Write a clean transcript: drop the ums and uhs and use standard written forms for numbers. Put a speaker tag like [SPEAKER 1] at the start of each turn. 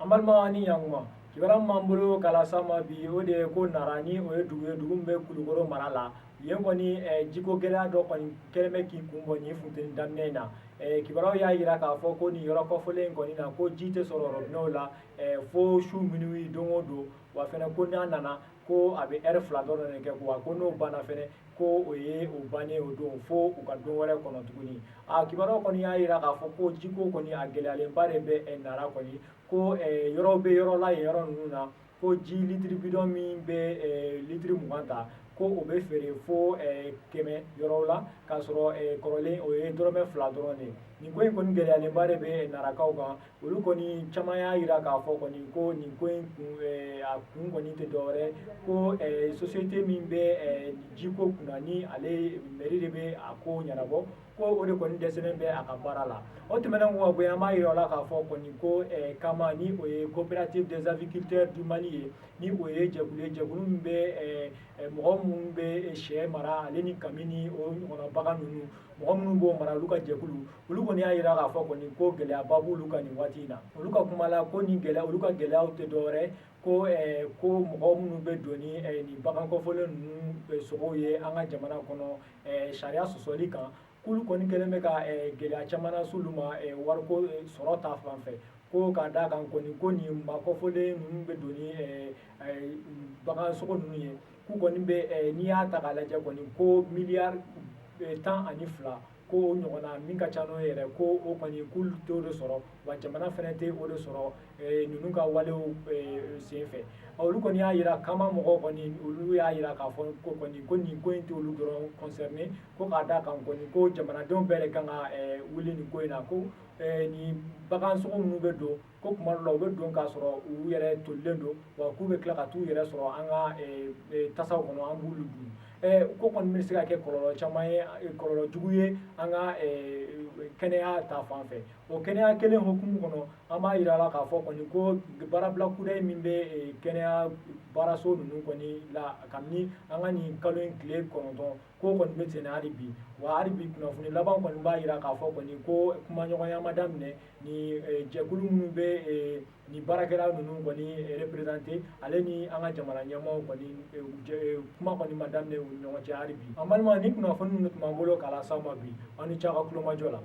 [SPEAKER 1] An balima, ni ɲankuma. Kibaruya min b'an bolo k'a las'aw ma bi, o de ye ko Nara, ni o ye dugu ye, dugu min bɛ Kulukɔrɔ mara la, yen kɔni jiko gɛlɛya dɔ kɔni kɛlen bɛ k'i kun bɔ nin funteni daminɛ in na. Kibaruyaw y'a jira k'a fɔ ko nin yɔrɔ kɔfɔlen in kɔni na, ko ji tɛ sɔrɔ rɔbinɛw la fo su minuit don o don. Wa fɛnɛ, ko n'a nana, ko a bɛ ɛri 2 dɔrɔn de kɛ. Wa ko n'o banna fɛnɛ, ko o ye o bannen o don, fo u ka don wɛrɛ kɔnɔ tuguni. A kibaruyaw kɔni y'a jira k'a fɔ ko jiko kɔni, a gɛlɛyalenba de bɛ Nara kɔni, ko yɔrɔ bɛ yɔrɔ la yen yɔrɔ ninnu na, ko ji litiri bidɔn min bɛ litiri 20 ta, ko o bɛ feere fo 100 yɔrɔw la, k'a sɔrɔ kɔrɔlen o ye dɔrɔmɛ 2 dɔrɔn de ye. Nin ko in kɔni gɛlɛyalenba de bɛ Narakaw kan. Olu kɔni caman y'a jira k'a fɔ kɔni ko nin ko in kun, a kun kɔni tɛ dɔwɛrɛ, ko société min bɛ jiko kunna, ni ale mairie de bɛ a ko ɲɛnabɔ, ko o de kɔni dɛsɛlen bɛ a ka baara la. O tɛmɛnen kɔ ka bɔ yen, an b'a yira la k'a fɔ kɔni ko CAMA, ni o ye Coopérative des aviculteurs du Mali ye, ni o ye jɛkulu ye, jɛkulu min bɛ mɔgɔ minnu bɛ sɛ mara, ale ni kami ni o ɲɔgɔnna bagan ninnu, mɔgɔ minnu b'o mara, olu ka jɛkulu. Olu kɔni y'a jira k'a fɔ kɔni ko gɛlɛyaba b'olu kan nin waati in na. Olu ka kuma la, ko nin gɛlɛya, olu ka gɛlɛyaw tɛ dɔwɛrɛ ko mɔgɔ minnu bɛ don ni nin bagan kɔfɔlen ninnu sogow ye an ka jamana kɔnɔ, sariya sɔsɔli kan, k'olu kɔni kɛlen bɛ ka gɛlɛya caman lase olu ma wariko sɔrɔ ta fan fɛ. Ko ka d'a kan kɔni, ko nin maa kɔfɔlen ninnu bɛ don ni bagan sogo ninnu ye, k'u kɔni bɛ, n'i y'a ta k'a lajɛ kɔni, ko miliyari 12, ko o ɲɔgɔnna min ka ca n'o yɛrɛ, ko o kɔni k'olu t'o de sɔrɔ, wa jamana fɛnɛ tɛ o de sɔrɔ ninnu ka walew sen fɛ. Olu kɔni y'a jira, CAMA mɔgɔw kɔni, olu y'a jira k'a fɔ ko kɔni, ko nin ko in tɛ olu dɔrɔn concerné, ko k'a d'a kan kɔni, ko jamanadenw bɛɛ de kan ka wuli nin ko in na, ko nin bagan sogo minnu bɛ don, ko tuma dɔw la u bɛ don k'a sɔrɔ u yɛrɛ tolilen don, wa k'u bɛ tila ka t'u yɛrɛ sɔrɔ an ka tasaw kɔnɔ, an b'olu dun. Ko kɔni bɛ se ka kɛ kɔlɔlɔ caman ye, kɔlɔlɔ jugu ye an ka kɛnɛya ta fan fɛ. O kɛnɛya kelen hukumu kɔnɔ, an b'a jira la k'a fɔ kɔni ko baarabila kudayi min bɛ kɛnɛya baaraso ninnu kɔni la kabini an ka nin kalo in tile 9, ko kɔni bɛ sen hali bi. Wa hali bi, kunnafoni laban kɔni b'a jira k'a fɔ kɔni ko kumaɲɔgɔnya ma daminɛ ni jɛkulu minnu bɛ nin baarakɛla ninnu kɔni représenté, ale ni an ka jamana ɲɛmaaw kɔni, kuma kɔni ma daminɛ u ni ɲɔgɔn cɛ hali bi. An balima, ni kunnafoni ninnu tun b'an bolo k'a las'aw ma bi. Aw ni ce aw ka kulomajɔ la.